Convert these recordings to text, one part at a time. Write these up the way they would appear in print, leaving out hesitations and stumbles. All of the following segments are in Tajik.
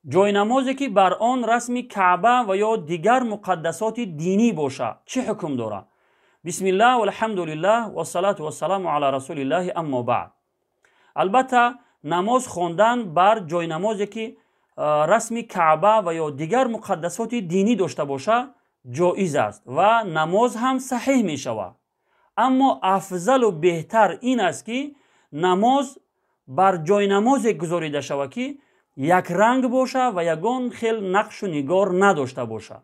Ҷойнамозе, ки бар он расми Каъба ва ё дигар муқаддасоти динӣ боша, чӣ ҳукм дорад? Бисмиллаҳ, валҳамдулиллаҳ, вассалату вассаламу ала расулиллаҳи, аммо баъд. Албатта, намоз хондан бар ҷойнамозе, ки расми Каъба ва ё дигар муқаддасоти динӣ дошта боша, ҷоиз аст ва намоз ҳам саҳеҳ мешавад. Аммо афзалу беҳтар ин аст, ки намоз бар ҷойнамозе гузорида шавад, ки якранг боша ва ягон хел нақшу нигор надошта бошад.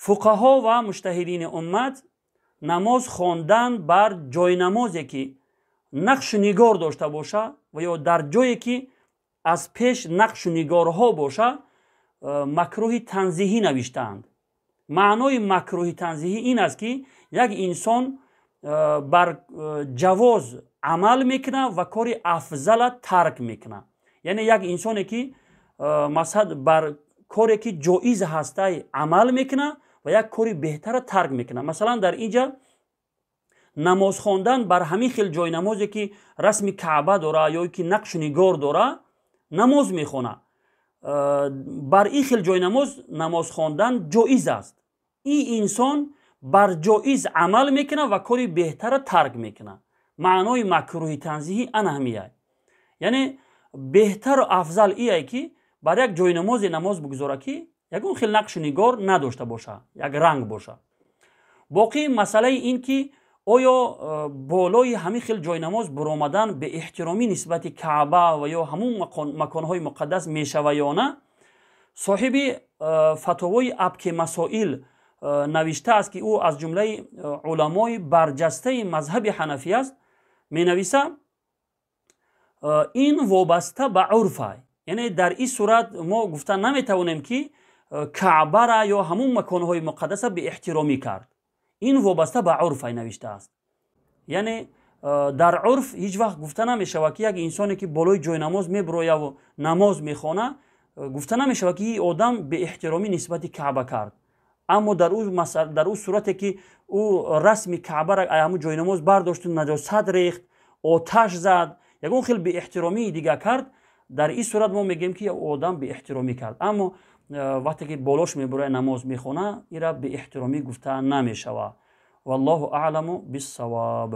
Фуқаҳо ва муҷтаҳидини уммат намоз хондан бар ҷойнамозе, ки нақшу нигор дошта боша ва ё дар ҷое, ки аз пеш нақшу нигорҳо боша, макрӯҳи танзиҳӣ навиштаанд. Маънои макрӯҳи танзиҳӣ ин аст, ки як инсон бар ҷавоз амал мекунад ва кори афзала тарк мекунад. Яъне як инсоне, ки масалан бар коре, ки ҷоиз ҳастай, амал мекунад ва як кори беҳтара тарк мекунад. Масалан, дар ин ҷа намоз хондан бар ҳамин хел ҷойнамозе, ки расми Каъба дора ё ки нақшу нигор дора, намоз мехонад. Бар ин хел ҷойнамоз намоз хондан ҷоиз аст. Ин инсон бар ҷоиз амал мекунад ва кори беҳтара тарк мекунад. Маънои макрӯҳи танзиҳӣ ана ҳамияй. Яъне беҳтару афзал ие, ки бар як ҷойнамозе намоз бигузора, ки ягон хел нақшу нигор надошта боша, як ранг боша. Боқӣ масъалаи ин, ки оё болои ҳамин хел ҷойнамоз буромадан беэҳтиромӣ нисбати Каъба ва ё ҳамун маконҳои муқаддас мешава ё на, соҳиби фатовои Абки Масоил навиштааст, ки ӯ аз ҷумлаи уламои барҷастаи мазҳаби ҳанафӣ аст, менависа: ин вобаста ба урфа. Яъне дар ин сурат мо гуфта наметавонем, ки Каъбара ё ҳамун маконҳои муқаддаса беэҳтиромӣ кард. Ин вобаста ба урфа навиштааст. Яъне дар урф ҳеҷ вақт гуфта намешавад, ки як инсоне, ки болои ҷойнамоз мебурояву намоз мехона, гуфта намешавад, ки ин одам беэҳтиромӣ нисбати Каъба кард. Аммо дар ӯ сурате, ки ӯ расми Каъбара ҳамун ҷойнамоз бардошту наҷосат рехт, оташ зад, ягон хел беэҳтиромии дига кард, дар ин сурат мо мегӯем, ки одам беэҳтиромӣ кард. Аммо вақте ки болош мебуроя, намоз мехона, ира беэҳтиромӣ гуфта намешавад. Валлоҳу аъламу биссавоб.